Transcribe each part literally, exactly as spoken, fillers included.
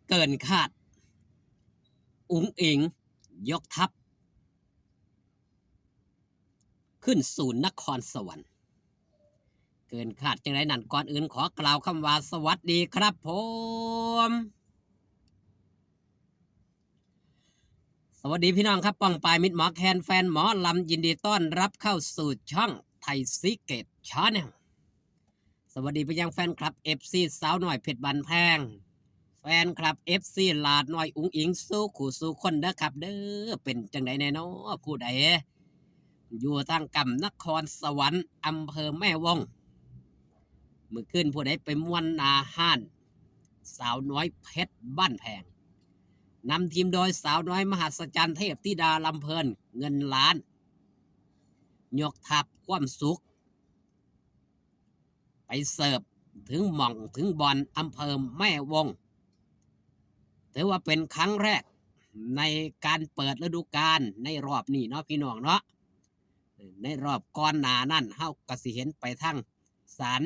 เกินคาด อุ๋งอิ๋งยกทัพ ขึ้นสู่นครสวรรค์ เกินคาดจังได๋นั้น ก่อนอื่นขอกล่าวคำว่าสวัสดีครับผม สวัสดีพี่น้องครับ ป้องปายมิตรหมอแคน แฟนหมอลำ ยินดีต้อนรับเข้าสู่ช่องไทยซีเกตแชนแนล สวัสดีไปยังแฟนคลับ เอฟซี สาวน้อยเพชรบ้านแพง แฟนคลับ เอฟซี หลาน้อยอุ๋งอิ๋งสู่คู่สู่คนเด้อครับเด้อ เป็นจังได๋แน่น้อ ผู้ใดอยู่ทางก้ำนครสวรรค์ อำเภอแม่วง มื้อคืนผู้ใดไปม่วนหน้าฮ้าน สาวน้อยเพชรบ้านแพง นำทีมโดยสาวน้อยมหัศจรรย์ เทพธิดาลำเพลิน เงินล้าน ยกทัพความสุข ไปเสิร์ฟถึงหม่องถึงบ่อน อำเภอแม่วง ถือว่าเป็นครั้งแรกในการเปิดฤดูกาลในรอบนี้เนาะพี่น้องเนาะ ในรอบก่อนหน้านั้นเฮาก็สิเห็นไปทางศาล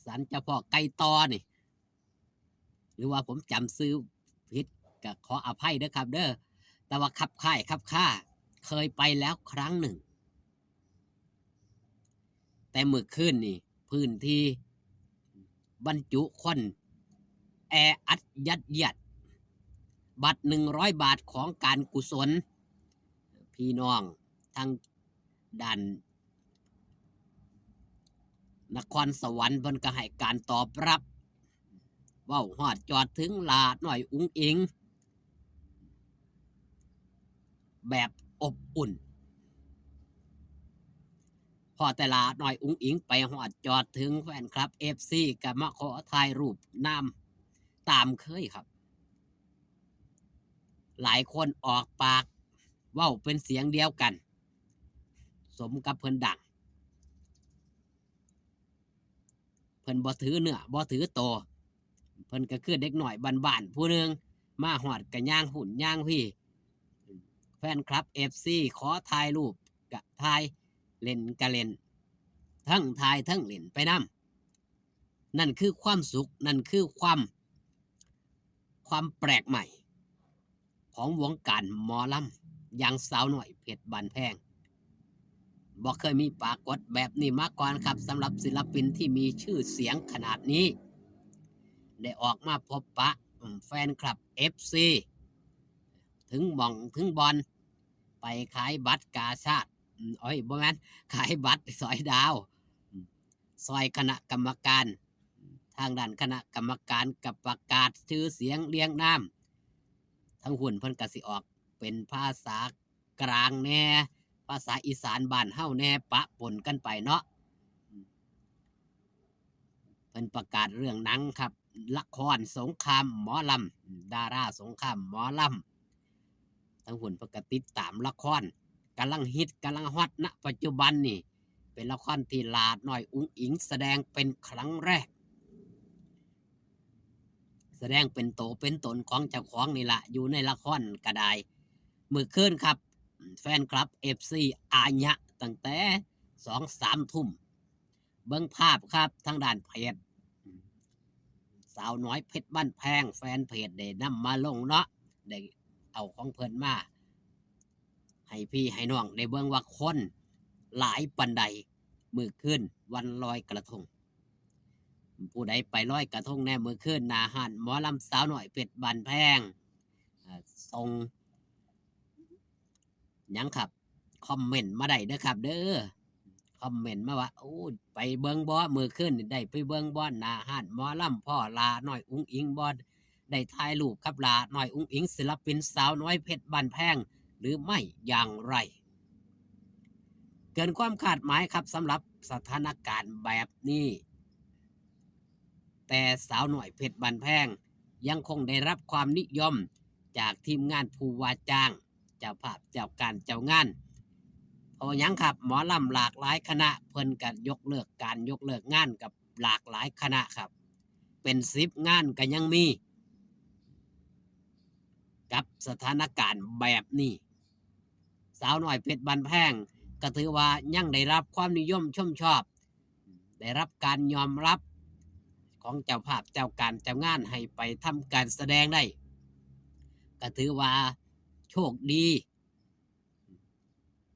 ศาลเจ้าพ่อไก่ต่อนี่ หรือว่าผมจำชื่อผิดก็ขออภัยเด้อครับเด้อ แต่ว่าคับคายคับคา เคยไปแล้วครั้งหนึ่ง แต่มื้อคืนนี่ พื้นที่บรรจุคนแออัดยัดเยียด บัตรหนึ่งร้อยบาทของการกุศล พี่น้องทางด้านนครสวรรค์เพิ่นก็ให้การตอบรับ เว้าฮอดจอดถึงหลาน้อยอุ๋งอิ๋ง แบบอบอุ่น พอแต่หลาน้อยอุ๋งอิ๋งไปฮอดจอดถึง แฟนคลับ เอฟซี ก็มาขอถ่ายรูปนำตามเคยครับ หลายคนออกปากเว้าเป็นเสียงเดียวกัน สมกับเพิ่นดัง เพิ่นบ่ถือเนื้อบ่ถือโต เพิ่นก็คือเด็กน้อยบ้านๆผู้หนึ่ง มาฮอดก็ย่างพุ้นย่างพี้ แฟนคลับ เอฟซี ขอถ่ายรูปก็ถ่าย เล่นก็เล่น ทั้งถ่ายทั้งเล่นไปนำ นั่นคือความสุข นั่นคือความ ความแปลกใหม่ของวงการหมอลำ อย่างสาวน้อยเพชรบ้านแพง บ่เคยมีปรากฏแบบนี้มาก่อนครับ สำหรับศิลปินที่มีชื่อเสียงขนาดนี้ ได้ออกมาพบปะ อืม แฟนคลับ เอฟซี ถึงหม่องถึงบ่อน ไปขายบัตรกาชาด อืม โอ้ย บ่แม่น ขายบัตรสอยดาว อืม ซอยคณะกรรมการ ทางด้านคณะกรรมการก็ประกาศชื่อเสียงเรียงนาม ทางพุ้นเพิ่นก็สิออกเป็นภาษากลางแหน่ ภาษาอีสานบ้านเฮาแหน่ ปะปนกันไปเนาะ เพิ่นประกาศเรื่องหนังครับ ละครสงครามหมอลำ ดาราสงครามหมอลำ ทางพุ้นเพิ่นก็ติดตามละคร กำลังฮิต กำลังฮอต ณ ปัจจุบันนี่ เป็นละครที่หลาน้อยอุ๋งอิ๋งแสดงเป็นครั้งแรก แสดงเป็นโตเป็นตนของเจ้าของนี่ละ อยู่ในละครก็ได้ มื้อคืนครับ แฟนคลับ เอฟซี อาญะตั้งแต่สองสามทุ่ม เบิ่งภาพครับ ทางด้านเพจ สาวน้อยเพชรบ้านแพง แฟนเพจได้นำมาลงเนาะ ได้เอาของเพิ่นมา ให้พี่ให้น้องได้เบิ่งว่าคนหลายปานใด มื้อคืนวันลอยกระทง ผู้ใดไปลอยกระทงแหน่มื้อคืน หน้าฮ้านหมอลำสาวน้อยเพชรบ้านแพง อ่า ส่ง หยังครับ คอมเมนต์มาได้เด้อครับเด้อ คอมเมนต์มาว่า โอ้ ไปเบิ่งบ่ มื้อคืนนี่ได้ไปเบิ่งบ่ หน้าฮ้านหมอลำ พ้อหลาน้อยอุ๋งอิ๋งบ่ ได้ถ่ายรูปกับหลาน้อยอุ๋งอิ๋ง ศิลปินสาวน้อยเพชรบ้านแพงหรือไม่อย่างไร เกินความคาดหมายครับ สำหรับสถานการณ์แบบนี้ แต่สาวน้อยเพชรบ้านแพงยังคงได้รับความนิยมจากทีมงานผู้ว่าจ้าง เจ้าภาพ เจ้าการ เจ้างาน เพราะหยังครับ หมอลำหลากหลายคณะเพิ่นก็ยกเลิกการยกเลิกงานกับหลากหลายคณะครับ เป็นสิบงานก็ยังมี กับสถานการณ์แบบนี้ สาวน้อยเพชรบ้านแพงก็ถือว่ายังได้รับความนิยมชมชอบ ได้รับการยอมรับ ข ของเจ้าภาพเจ้าการเจ้างานให้ไปทำการแสดงได้ ก็ถือว่าโชคดี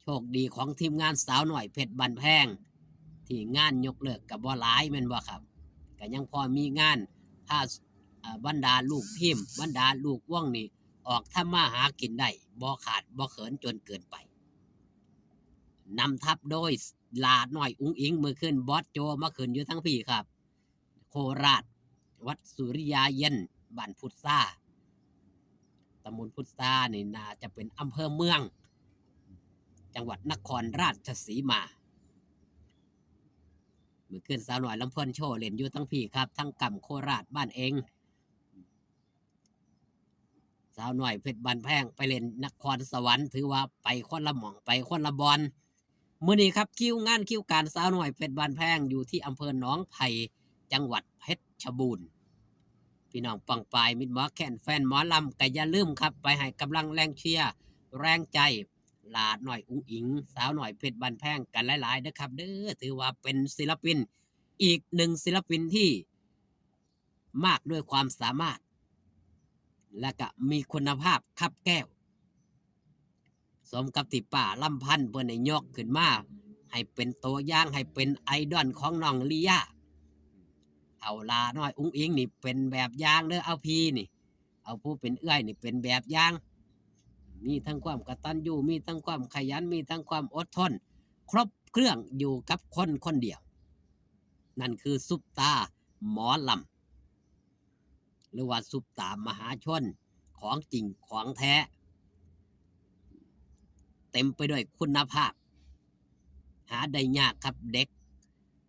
โชคดีของทีมงานสาวน้อยเพชรบ้านแพง ที่งานยกเลิกก็บ่หลายแม่นบ่ครับ ก็ยังพอมีงานพา เอ่อ บรรดาลูกทีม บรรดาลูกวงนี่ออกทำมาหากินได้ บ่ขาดบ่เขินจนเกินไป นำทัพโดยหล้าน้อยอุ๋งอิ๋ง มื้อคืนบอสโจมาขึ้นอยู่ทั้งพี้ครับ โคราช วัดสุริยาเย็น บ้านพุทธา ตำบลพุทธานี่น่าจะเป็นอำเภอเมือง จังหวัดนครราชสีมา มื้อคืนสาวน้อยลำเพลินโชว์เล่นอยู่ทั้งพี้ครับ ทั้งกำโคราชบ้านเอง สาวน้อยเพชรบ้านแพงไปเล่นนครสวรรค์ ถือว่าไปคนละหม่อง ไปคนละบ่อน มื้อนี้ครับ คิวงานคิวการสาวน้อยเพชรบ้านแพงอยู่ที่อำเภอหนองไผ่ จังหวัดเพชรบูรณ์ พี่น้องป้องปายมิตรหมอแคนแฟนหมอลำก็อย่าลืมครับ ไปให้กำลังแรงเชียร์แรงใจหล้าน้อยอุ๋งอิ๋ง สาวน้อยเพชรบ้านแพงกันหลายๆเด้อครับเด้อ ถือว่าเป็นศิลปินอีกหนึ่งศิลปินที่มากด้วยความสามารถ และก็มีคุณภาพคับแก้ว สมกับที่ป้าลำพันธ์เพิ่นได้ยกขึ้นมา ให้เป็นตัวอย่าง ให้เป็นไอดอลของน้องลียา เอาหล้าน้อยอุ๋งอิ๋งนี่เป็นแบบอย่างเด้อ เอาพี่นี่ เอาผู้เป็นเอื้อยนี่เป็นแบบอย่าง มีทั้งความกตัญญู มีทั้งความขยัน มีทั้งความอดทน ครบเครื่องอยู่กับคนคนเดียว นั่นคือซุปตาหมอลำ หรือว่าซุปตามหาชนของจริงของแท้ เต็มไปด้วยคุณภาพ หาได้ยากครับ เด็ก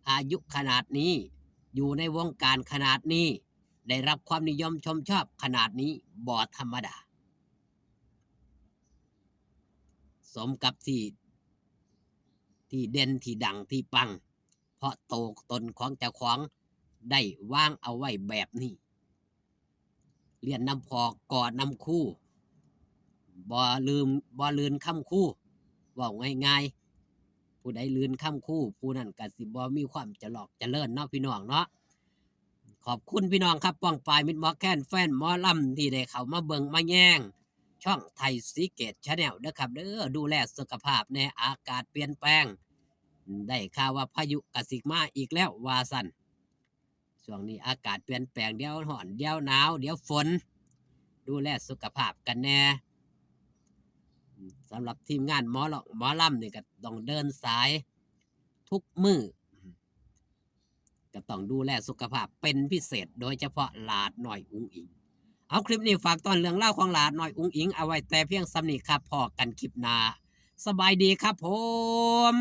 อายุขนาดนี้ อยู่ในวงการขนาดนี้ ได้รับความนิยมชมชอบขนาดนี้ บ่ธรรมดา สมกับที่ ที่เด่น ที่ดัง ที่ปัง เพราะตัวตนของเจ้าของได้วางเอาไว้แบบนี้ เรียนนำพ่อ ก่อนำครู บ่ลืม บ่ลืนคำครู เว้าง่ายๆ ผู้ใดลืนคำครู ผู้นั้นก็สิบ่มีความเจริญเจริญเนาะพี่น้องเนาะ ขอบคุณพี่น้องครับ ป้องปายมิตรหมอแคนแฟนหมอลำที่ได้เข้ามาเบิ่งมาแยง ช่องไทยสีเกตแชนแนลเด้อครับเด้อ ดูแลสุขภาพแน่ อากาศเปลี่ยนแปลง ได้ข่าวว่าพายุกะสิมาอีกแล้วว่าซั่น ช่วงนี้อากาศเปลี่ยนแปลง เดี๋ยวร้อน เดี๋ยวหนาว เดี๋ยวฝน ดูแลสุขภาพกันแน่ สำหรับทีมงานหมอลำ หมอลำนี่ก็ต้องเดินสายทุกมื้อ ก็ต้องดูแลสุขภาพเป็นพิเศษ โดยเฉพาะหล้าน้อยอุ๋งอิ๋ง เอา คลิปนี้ฝากต้อนเรื่องราวของหล้าน้อยอุ๋งอิ๋งเอาไว้แต่เพียงส่ำนี้ครับ พ้อกันคลิปหน้า สบายดีครับผม